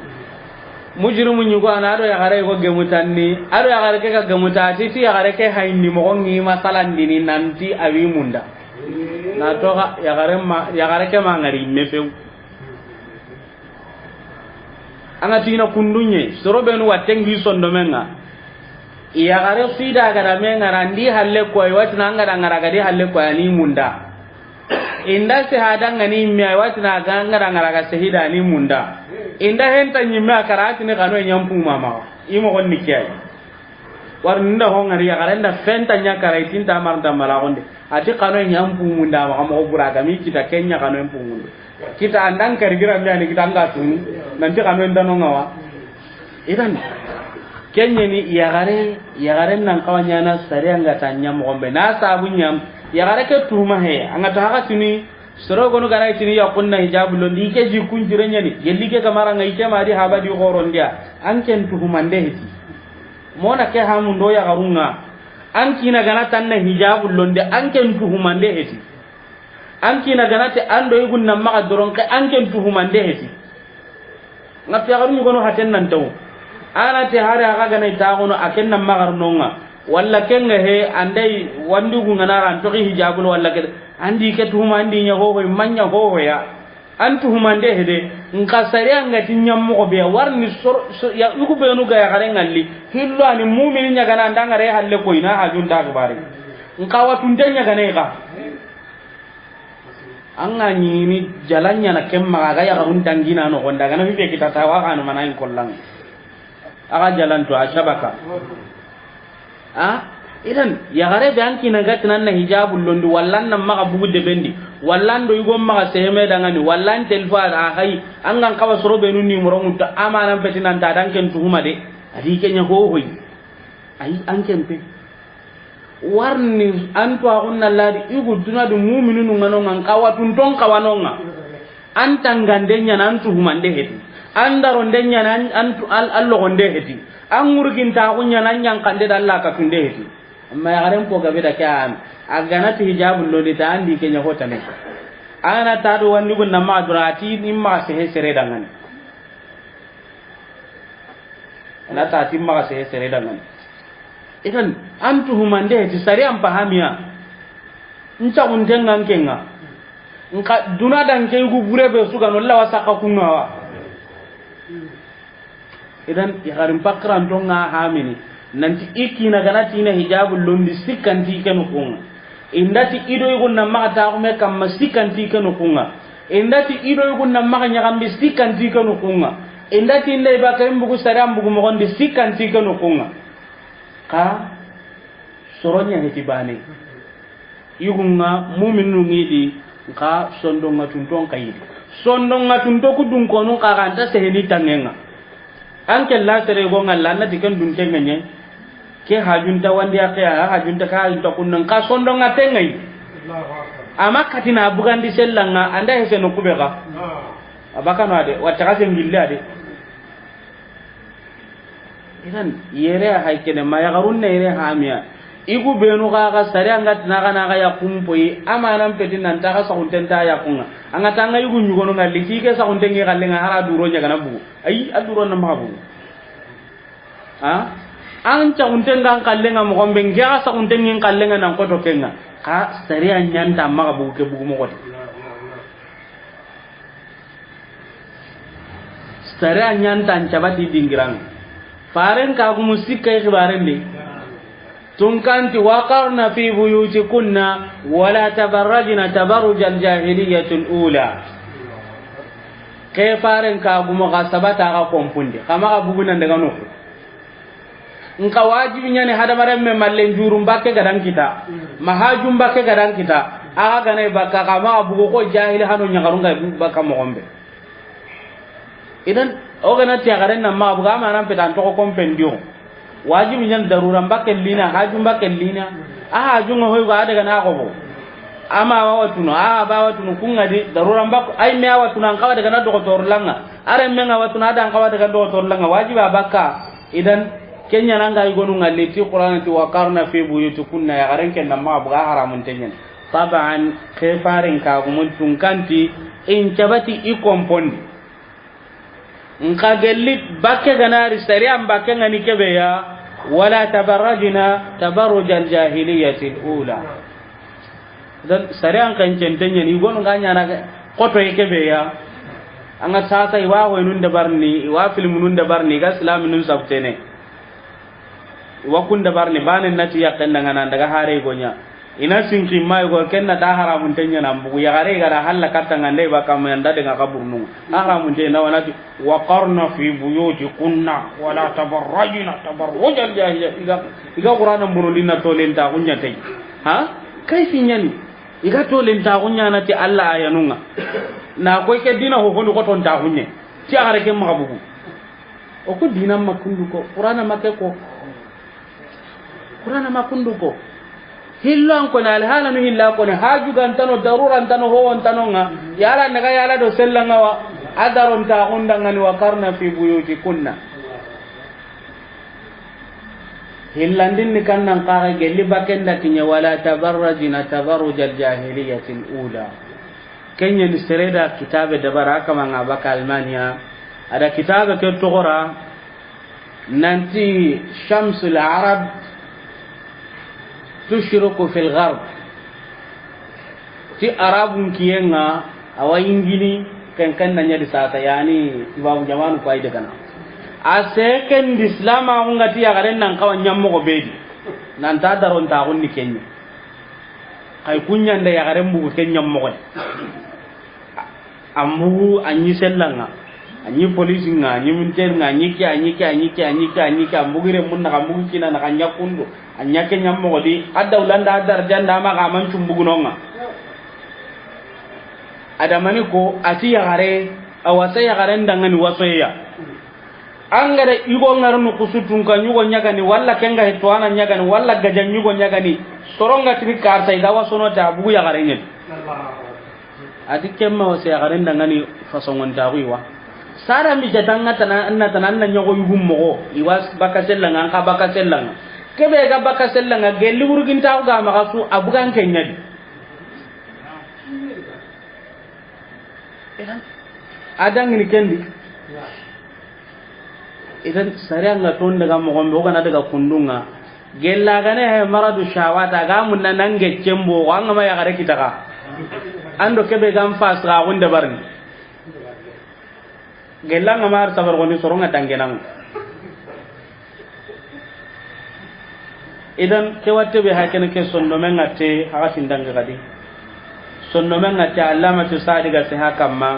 Mujrimu ɲugo ana do yagare go gemutanni, ado yagare ke ga gemuta, ti ti yagare ke hayni mogo ngi masalandini nanti awi munda. Na to ga yagare ma, yagare ke ma ngari me few. Anga tina kundunye, soro benu watengi sondomenga. Yagare sida ga da me ngara ndi halle ko, watina anga da ngara ga di halle ko ani munda. Inda sehada ngani mi ay watina ga ngara ngara ga sehida ni munda. Inda henta nyimme a karati ni kano nyampu mama. Imo gonni kiyai. War nda ho ngari yagare nda fenta nya kara itinta marnta mala gonde. Ati kano nyampu munda ma mo bura ga mi kita kenya kano nyampu munda. Kita andan kari gira mi ani kita anga tunu. Nanti kano nda no ngawa. Idan, kenyeni yagare, yagaren nan kawa ɲana sariya nga ta ɲa moxo be. Na sabu ɲa, yagare ke tuma he, anga ta haka tini, soro gonu gana tini ya kunna hijabu londi, ke ji kun jire ɲani, gelli ke kamara nga ike ma di haba di xorondiya, an ken tuhumande heti. Mona ke hamundo yagarunga, an kina gana tanna hijabu londi, an ken tuhumande heti. An kina gana te an do igun nan maxa doron ke an ken tuhumande heti. Nga fiyaxaru ɲugono haten nan taw. Ana te hari axa gana ita gono a ken nan maxar nonga. Walla ken nga he andai wandi gun ngana ran toxi hijabul walla ke. Andi ke tuhuma andi ɲa hoho manya hoho ya. An tuhumande hede. Nka sariya nga ti ɲammoxo be warni sor, sor, ya yugu benu ga yaxare ngalli. Hillo ani mumini ɲa gana anda ngare halle ko ina hajun ta gibare. Nka watunte ɲa gana ixa. An ga ɲini jalan ɲana ken maxa, a ga yaxarun tangina noxon da, a ga na fibe kita ta wa xanu mana in kollan. A ga jalan to a sabaka. A, idan, yaxare be an kina ga tinan na hijabu londi, walla an nan maxa bugu debendi, walla an do igon maxa seheme dangani, walla an telfa a xayi, an gan kawa soro benu ni morongu ta amanan peti nan ta dan ken tuhuma de, a di kenya hohoyi. Ayi, an ken pe. Warni an to axun na ladi igu duna du mu'mininu ngano ngan kawatun ton kawanonga. An tangande ɲana an tuhumande heti. An daronde ɲana an, an tu-, al-, allogonde heti. An ŋurgintaxu ɲana an ɲankande da Allah katunde heti. Amma yaxaren po gabe da ke an. A gana ti hijabu londi ta andi ke ɲa hotane. Ana ta do wandi gun na ma dura ti ni ma sehe sere dangani. Ana ta ti maxa se sere dangan. Idan an tuhumande ti sariyan pahamiya. Nta unten ngan kenga. Nka duna dan ke gu bure be su ga no lawa saka kunga wa. Idan yaxarin pakran to nga hamini. Nanti ikina gana tina hijabu londi sikkanti kenu kunga. Indati ido yugun na maxa taxume kamma sikkanti kenu kunga. Indati ido yugun na maxa ɲaxambi sikkanti kenu kunga. Indati inda ibaka imbugu sariya mbugu moxondi sikkanti kenu kunga. Xa soronya heti bane. Yugunga muminu ngidi nka sondonga tunton kayidi. Sondonga tunto ku dun konu nka ganta seheni tangenga. An ke la sere go ngalla na dikan dun tenga nye. Ke hajunta wandi ake ya, hajunta ka hajunta kunnan ka sondonga tengai. Amma katina bugandi sellanga anda hese no kubega. Abakano ade, wata ka sengille ade. Idan yere a hay kene ma yaxarun na yere hamiya. Igu benu ga ga sari an ga tina ga na ga yaxun poyi, amanan peti nan ta ga saxunten ta yaxun ŋa. An ga ta ŋa igu ɲugonu ŋa liti ke saxunten ŋi xallen ŋa hara duro ɲa ga na bugu. Ayi, a duro na maxa bugu. Ha? An saxunten ŋa xallen ŋa moxon be, n ke ga saxunten ŋi xallen ŋa nan xoto ken ŋa. Xa sari an ɲa nta maxa bugu ke bugu moxo di. Sariya ɲa nta n cabati dingiran. Faren ka gumu sikka i xibaren di. Tunkanti: وقرن في بيوتكن ولا تبرجن تبرج الجاهلية الأولى. Ke faren ka gumu ga sabata ga kompundi. Xa maxa bugu nan daga noxu. Nka wajibi ɲani hadamaren me mallen jurun bakke ga dan kita, ma hajun bakke ga dan kita, a ga gana i bakka, xa maxa bugu ko jahili hano ɲaxarun ga bakka moxon be. Idan, o gana ti yaxaren nan maxa bugu, amanan petan toxo kompen diyo. Wajibi ɲani daruran bakke lina, hajun bakke lina, a hajun ga hoy ga a daga na xobo. Ama wa watunu, a ba watunu, kun ŋa di daruran bakku, ay me a watunu, an xawa daga na doxotor langa. Are me ŋa watunu, a da an xawa daga doxotor langa, wajibi a bakka. Idan, kenya nan ga i gonu ŋa liti Qur'an ti: وقرن في بيوتكن, yaxaren ken nan maxa bugu, a haramun te ɲani. Taban, ke faren ka gumun tunkanti, in cabati i kompondi. Nka gelli bakke ga na ri sariyan bakke ŋa ni kebe ya, ولا تبرجن تبرج الجاهلية الأولى. Dan sariyan kan centen ɲani, i gonu ga ɲana xoto i kebe ya. An ga sasa i wa hoynun dabarni, i wa filmunun dabarni, i ga silaminun sabtene. I wa kun dabarni, bane nati yakken daga nan daga hare i go ɲa. I na sinki ma i go, ken na ta haramun te ɲana, an bugu yaxare i ga da halla katta ŋa nde ba kam ya nda de ŋa kaburnu. A haramun te na wa na ti: وقرن في بيوتكن ولا تبرجن تبرج الجاهلية. I ga, i ga Qur'ana mburundin na tolen ta kunya tay. Ha? Kayfi ɲani. I ga tolen ta kunya na ti Alla ayanun ŋa. Na koy ke dina ho honu ko ton ta kunye. Ti yaxare ke maxa bugu. O ku dina ma kundu ko, Qur'ana ma ke ko. Qur'ana ma kundu ko. Hillo an koni, alhalanu hilla koni, haju ga ntano, darura ntano, ho ntano ŋa. Yala naga yala do sella ŋa wa. A daron ta xunda ŋa ni: وقرن في بيوتكن. Hillandin ni kan nan xara gelli bakken da kiɲe: ولا تبرجن تبرج الجاهلية الأولى. Kenya ni sere da kitabe dabara kama ŋa baka Almaniya. A da kitabe ke toxora nanti: شمس العرب تشرق في الغرب. Ti Arabun kiyen ŋa, a wa yingini ken ken na ɲa di sasa, yani ibabu jamanu ko ay de gana. A se ken di Islama ko ŋa ti yaxaren nan xawa ɲammoxo be di. Nan ta daron ta xunni kenya. Kay kunya nda yaxaren bugu ken ɲammoxo. An bugu, an ɲi sella ŋa, an ɲi polisi ŋa, an ɲi militaire ŋa, an ɲi ke, an ɲi ke, an ɲi ke, an ɲi ke, an ɲi ke, an bugu renmun naxa, an bugu kina naxa, an ɲa kundu, an ɲa ke ɲammoxo di, a dawla nda, a daraja nda, maxa a man cumbuguno ŋa. Adamani ko, a ti yaxare, a wasa yaxaren dangani wasoye ya. An ga da yugo ŋarnu kusu tunka ɲugo ɲagani, walla ken ga hitto ana ɲagani, walla gaja ɲugo ɲagani, soronga tini karta i ga wasono ta bugu yaxare ɲen. A ti ken ma wasa yaxaren dangani fasongon taxu i wa. Sara mi jatanga tana, anna tana, anna ɲogo yugum moxo, i wa baka sella ŋa, an xa baka sella ŋa. Kebe ga baka sella ŋa, gelli wurgin taxu ga maxa su, a bugan ke ɲa di. Idan, a dangini ken di. Idan, sariya ŋa ton daga moxon be, o gana daga kundun ŋa. Gella gane he maradu shawata, ga munna nange cembo, wa ŋa ma yaxare kitaxa. Ando kebe ga n fas ga gun dabarni. Gella ŋa mar sabar goni soronga dangenan. Idan, ke watte be hakene ke sondomen ŋa te, haga tindangi gadi. Sondomen ŋa te, Allamatu Sadi ga se hakamma.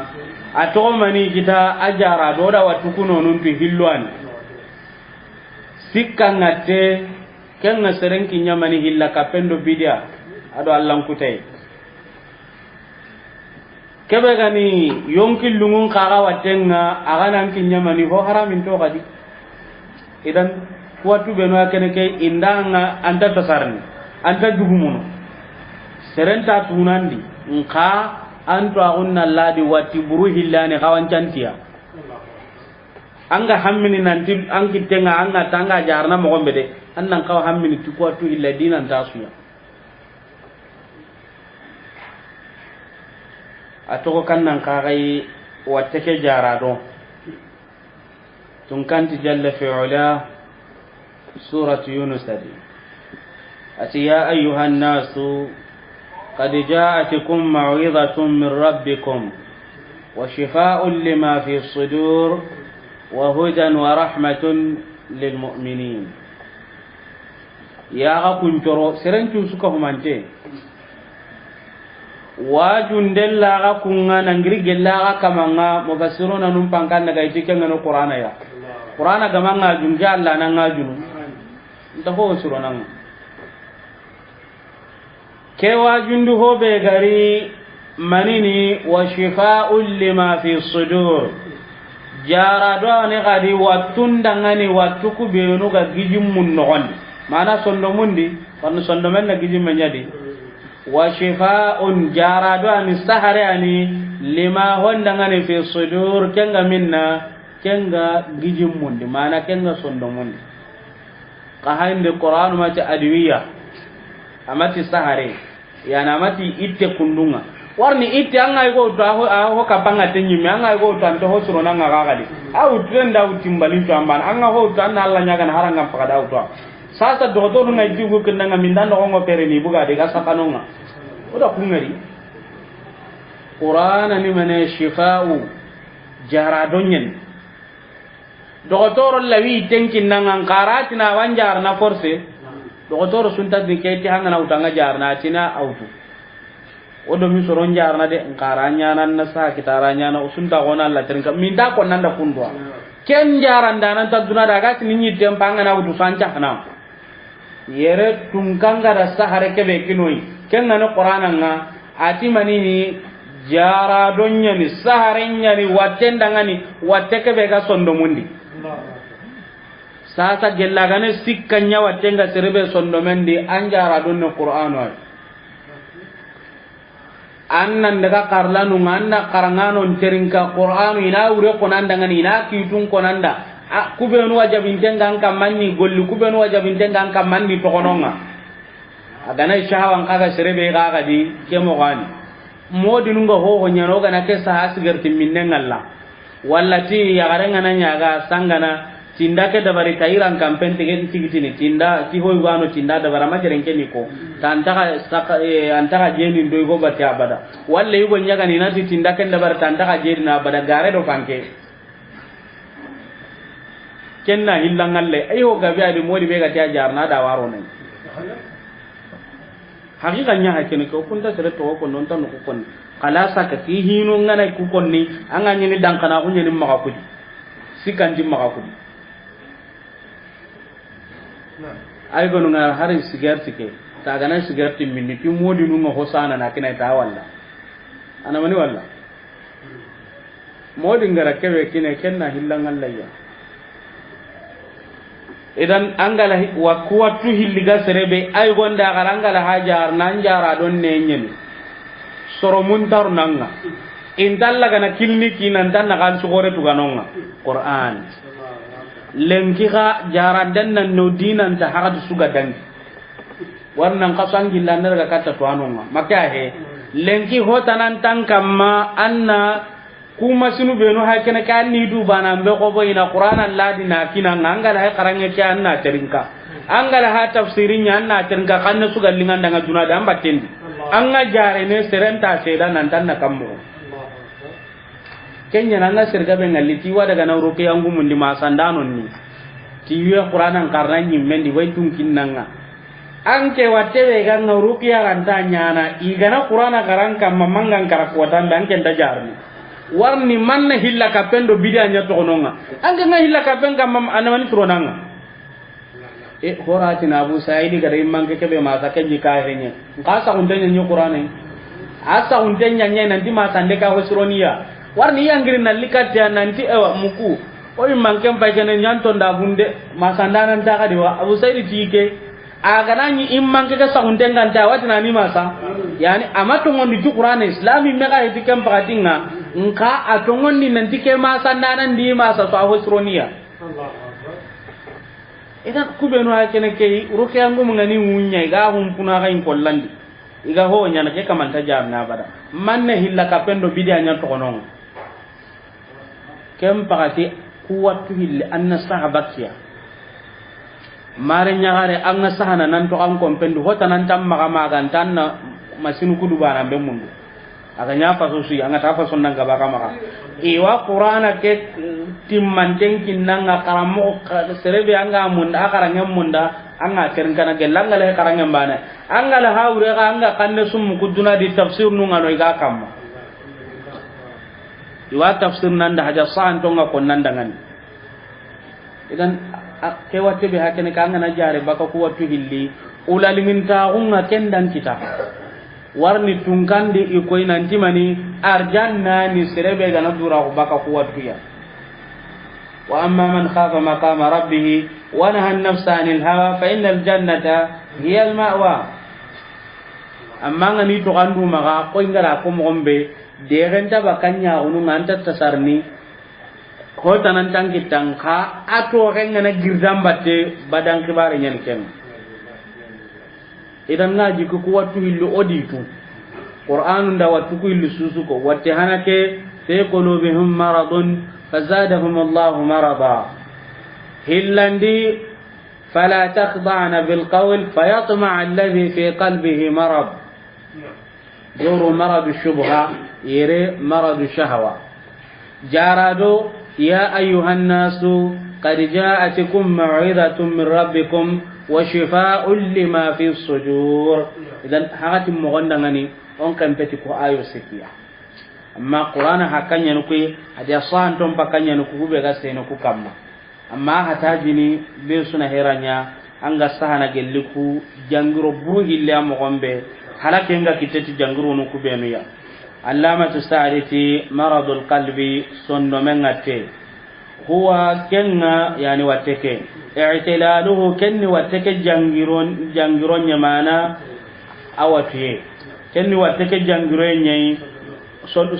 A toxo mani kita a jara do da watu kunonun tu hilloani. Sikka ŋa te, ken ŋa seren kiɲa mani hilla kapendo bidia, ado Allan kutay. Kebe gani yonki lungun xaxa watten ŋa, a ga nan kiɲa mani ho haramin to gadi. Idan, kuwatu benu a kene ke inda ŋa anta tasarni, anta dugumuno. Seren ta tunandi, nxa an to a gunna ladi wati buru hillani xawancantiya. An ga hammini nanti an kittenga, an ga tanga jarana moxo be de, an nan kawa hammini ti kuwa tu illa dinan ta suya. A toxo kan nan kaxay watte ke jara do. Tun kanti jalla fi ula, suratu Yunus adi. Ati, "Ya ayyuhan nasu, qad ja'atkum maw'izatun min rabbikum, wa shifa'un lima fi sudur, wa hudan wa rahmatun lil mu'minin." Ya ga kuncoro, seren cun suka humante. Wajun della ga kunga nangiri gella ga kamanga, mufassiruna num pankan daga iti kengano Qur'ana ya. Qur'ana gamanga junge Allah nanga junu. Nta ho suronanga. Ke wajundu ho be gari manini, wa shifa'un lima fi sudur. Jara do ani gadi wattun dangani wattu ku benu ga gijin mun nogondi. Mana sondomundi, wanu sondomen na gijin menyadi. Wa shifa'un, jara do ani sahare ani, lima hondangani fi sudur, kenga minna, kenga gijin mundi, mana kenga sondomundi. Ka hayndi Qur'anu mati adwiya, amati sahare, yana amati itte kundunga. Warni itte anga igo to aho, aho kapanga tenyi me anga igo to anto ho suronanga gagadi. Awu tren da utimbalin to amban, anga ho to anna Allah nyaga na haranga pakada uto. Sasa dogotoru na jigu kinanga minda no ngo pere ni buga de ga sakanonga. Oda kungari. Qur'ana ni mane shifa'u, jara donyen. Dogotoro lawi tenkin nan an karatina wan jarana force. Dogotoro sunta din ke ti hangana utanga jarana tina autu. O do mi soron jarana de, nkara nyana na sa kitara nyana, o sunta gona Allah terinka. Minta ko nanda kundwa. Ken jaranda nan ta duna daga tini nyi tempa ngana utu sanca hana. Yere tunkanga da sahare kebe kinoyi. Ken ngani Qur'ana nga, ati manini, jara donyani, sahare nyani, wattenda ngani, watte kebe ga sondomundi. Sasa gella gane sikka nya wattenga serebe sondomendi, an jara donne Qur'ano ay. An nan daga karlanu nga, an na karangano terinka Qur'anu ina wure konanda ngani, ina kitun konanda. A, kubenu wajabintenga an kamanni golli, kubenu wajabintenga an kamanni tokononga. A gana shahawan kaga serebe ga gadi ke mogani. Modinunga hoho nyano gana ke saha sigarti minne ngalla. Walla ti yaxare ngana ɲaga sangana, tinda ke dabari tayiran kampen tege tigitini, tinda ti hoy wano tinda dabara ma jeren ke ni ko. Tantaxa saka, eh, antaxa jeni ndoy go bati abada. Walla yugo ɲagani nati tinda ken dabari tantaxa jeni na abada gare do fanke. Kenna hillangalle, ayo gabe adi modi be ga tiya jarna da waro ne. Haqiqa ɲa ha kene ko kunta sere to ko non tan ko kon. Kala saka ti hinu ngana ku konni, anga ɲini dankana ku ɲini maxa kudi. Sikanti maxa kudi. Ay gonu nga hari sigarti ke. Ta gana sigarti minni ti modi nu ngo hosana na kina ta walla. Ana mani walla. Modi ngara kebe kine kenna hillangallayya. Idan angala hi-, wa kuwatu hilliga serebe ay gonda gara angala hajar nan jara don ne nyeni. Soro muntar nanga. Intalla gana kilni kinan tan na kan sugore tuganonga. Qur'an. Lenki ga jara den nan no dinan ta hagadu suga dangi. Warnan kaso an gilla an daga katta to anonga. Maka he. Lenki hotanan tan kamma anna kuma sinu benu ha kene ka ni du bana be ko bo ina Qur'ana ladi na kina ngangala hay karange ke anna terinka. Angala ha tafsirin ya anna terinka kanna suga linganda nga duna da ambatendi. Anga jare ne serenta seda nan tan na kammo. Kenya nanga sirga be ngalli ti wada gana ruqiya ngumundi ma sandanon ni. Ti yuwe Qur'anan karna nyimmendi way tun kinnanga. Anke watte be ganga ruqiya ranta nyana, igana Qur'ana karan kamma mangan kara kotanda anke nda jarni. Warni manna hilla kapendo bidia nya tokononga. Anke nga hilla kapen kamma anamani suronanga. E, horatina Abu Saidi gada immanke kebe ma sa kenji ka henye. Nka sa hunte nya nyo Qur'ane. A sa hunte nya nya nanti ma sande ka hosroniya. Warni yangiri na likati nanti ewa muku. O immanke mpai kene nyanto nda bunde ma sanda nan ta kadi wa Abu Saidi tike. A gana ni immanke ka sa hunte nganta watina ni ma sa. Yani amato ngondi tu Qur'ane Islami mega hiti kem pakatinga. Nka a tongondi nanti ke ma sandana ndi ma sa so a ho sironiya. Idan kubenu ha kene ke rukiya ngum ngani wunya ga hum puna ga in kollandi. Iga ho nyana ke kamanta jamna bada. Manne hilla ka pendo bidiya nya to konon. Ken pagati ku wattu hilli anna saha bakkiya. Mare ɲagare an ga sahana nan to an kompendu hota nan tam maga maga ntanna masinu kudu bana be mundu. Aga ɲa faso sui an ga ta faso nan gaba ka maga. Iwa qur'ana ke timmanten kinnanga karamo serebe an ga munda a karangen munda an ga kerin kana gelanga le karangen bana. An ga la hawre ga an ga kanne summu kuduna di tafsir nu ngano iga kamma. Iwa tafsir nan da haja sahan to nga kon nan da ngani. Idan ke watte be hakene ka ngana jare baka ku wattu hilli. Ulalingintaxunga ken dan kita. Warni tunkandi i koy nanti mani arjanna ni serebe gana dura ku baka ku wattuya. Wa amma man khafa maqama rabbih wa naha an-nafsa anil hawa fa innal jannata hiya al-ma'wa. Amma ngani to gandu maga koy ngara ko mo gombe de genta bakanya unu nganta tasarni. Hotanan tanki tanka a toxen gana girdan batte badan xibare ɲan ken. Idan na jikku ku wattu hillu oditu. Qur'anu nda wattu ku hillu susu ko watte hana ke fi qulubihim maradun fazadahum Allahu marada. Hillandi fala takhda'na bil qawl fayatma'a alladhi fi qalbihi marad. Doro maradu shubha, yere maradu shahawa. Jarado, ya ayyuhan nasu, qad ja'atkum maw'izatun min rabbikum wa shifa'un lima fi sudur. Idan hagati mogonda ngani on kan peti ko ayo sekiya. Amma qur'ana hakanya no kuy, hadiya sahan ton pakanya no ku be ga seno ku kamma. Amma hatajini be suna heranya an ga sahana gelli ku jangiro buru hille a mogon be. Halake nga kiteti jangiro nu ku benu ya. Allamatu Sa'di ti maradul qalbi sondomen ŋatte. Huwa kenga yani watteke. I'tilaluhu kenni watteke jangiron jangiron nyamana awatuye. Kenni watteke jangiro nyayi.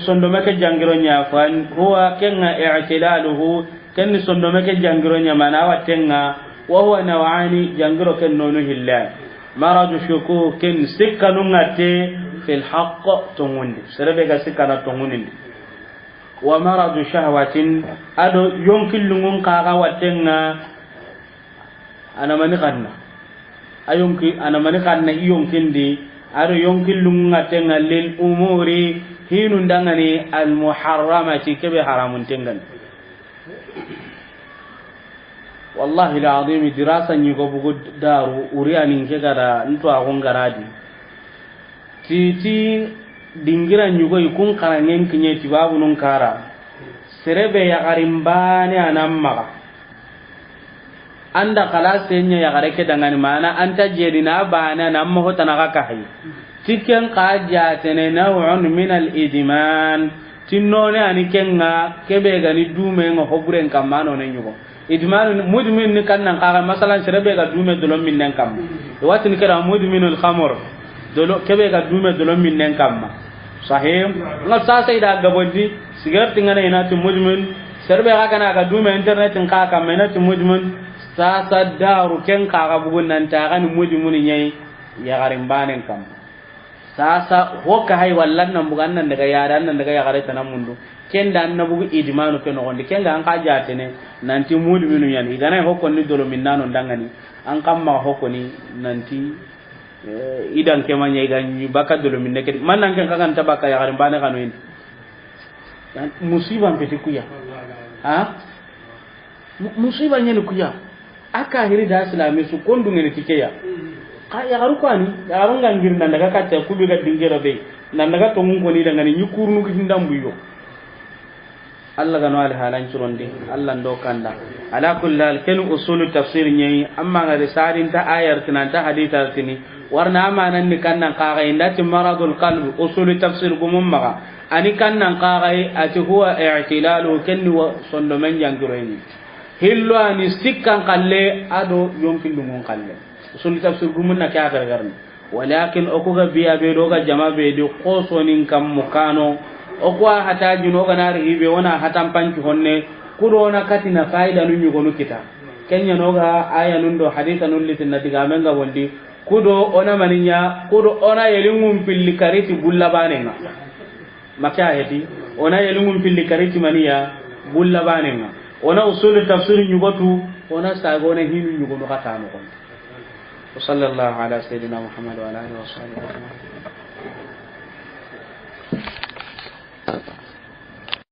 Sondome ke jangiro nya fan huwa kenga i'tilaluhu. Kenni sondome ke jangiro ɲamana wattenga. Wa huwa naw'ani jangiro ken nonu hilla. Maradu shuku ken sikkanu ngate fil haqq tongundi. Serebe ga sikkana tongundi. Wa maradu shahwatin ado yonkillungun kaga wattenga. Ana mani kanna. A yonki ana mani kanna i yonkindi. Ado yonkillungun ngatenga lil umuri hinun dangani al muharramati kebe haramun tengani. Wallahi alazim dirasa ɲigo bugu daru uriyanin ke gada nto agon garadi. Titi dingira ɲigo ikun karangen kinye tibabunun kara. Serebe yagarin bane anan maga. Anda kala senya yagare ke dangani mana anta jedina bana na mo hotana ga kahi. Tiken ka jatene naw'un min al idman. Tinnone ani kenga kebe gani dume nga hoburen kamma no ne nyugo. Idman mudmin ni kannan kaga masalan serebe ga dume dolon minnen kamma. Watini kera mudminul khamr. Dolo kebe ga dume dolon minnen kamma. Sahim. Nga sasa ida gabondi sigarti ngana inati mudmin. Serbe ga kana ga dume internet nka kamma inati mudmin. Sasa daru ken kaga bugun nan ta gani mudmin nyai yagarin banen kamma. Sasa hoka hay wallan nan bugan nan daga yara nan daga yagare tanan mundu. Kenda an na bugu idmanu ke nogondi kenga an ka jatene. Nanti mudminu yani igana hokko ni dolo minnano dangani. An kamma hokko ni nanti idan ke manya iga ni baka dolo minne ke man nan ken kagan tabaka yagarin bane kanu indi. Musiba mpeti kuya. Ha? Musiba nyani kuya. Aka hiri da islami su kondu ngene tikeya. Ka yagaru kwani yagaru ngangir nan daga katta kubi ga dingero be. Nan daga to mun koni dangani ni kurnu ki hindambuyo. Allah gano al halan curondi Allah ndo kanda. Ala kulli hal ken usulu tafsir nyai amma ngari sarin ta ayar tinan ta hadithar tini. Warna amanan ni kannan kaga indati maradul qalb usulu tafsir gumum maga. Ani kannan kagai ati huwa i'tilalu kenni wa sondomen jangiroyni. Hillo ani sikkan kalle ado yonkillungun kalle. Usul tafsir gumun na kya gargarni. Walakin okuga biya be doga jama be di qosonin kam mukano. O ku wa hata junu, o ga na ri hi be, o na hatan pancu honne. Ku do o na kati na fayidanu ɲugonu kita. Ken ɲa no ga ayanun do hadisanun litin na digamen ga bondi. Ku do o na mani ɲa, ku do o na yelingun pilli kari ti bulla banen ŋa. Maka heti, o na yelingun pilli kari ti mani ya, bulla banen ŋa. O na usul tafsir ɲugotu, o na sago na hinu ɲugonu xa ta noxon. وصلى الله على سيدنا محمد وعلى آله وصحبه أجمعين.